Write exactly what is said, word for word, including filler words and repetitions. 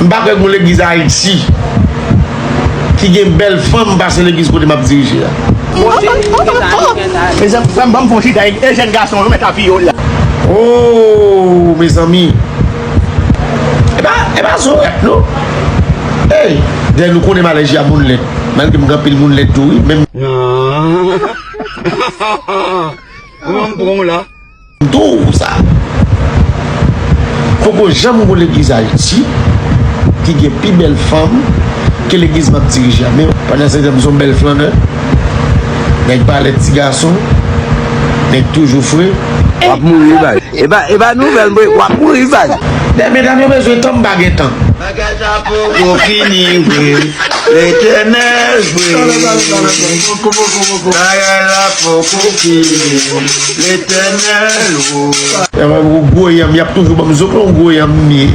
M pa kwè gen yon legliz Ayiti ki gen bèl fanm pase legliz kote m ap dirije a. Mezanmi, frè m, ban m fè yon chita, e jèn gason yo mèt ap viyole la. Oh, mezanmi. E pa, e pa zorèt, non. Ey, dèyè nou konnen m alèji a moun lèd. Malgre m gen anpil moun lèd tou, wi, men m. Kòman m pran w la? M tou sa. Poko janm gon legliz Ayiti ki gen pi bèl fanm ke legliz m ap dirije a. Men pandan se tan m se yon bèl flannè. Nèg pa lèd ti gason. Nèg toujou fre. W ap mouri, bay. E pa, e pa nouvèl, mwen, w ap mouri, bay. Dèyè medam yo bezwen tan, m pa gen tan. Bagay la poko fini vre. Letènèl vre. Bagay la poko fini. Letènèl vre. Yon gwo yanm, y ap toujou ban m zòp, yon gwo yanm m ye.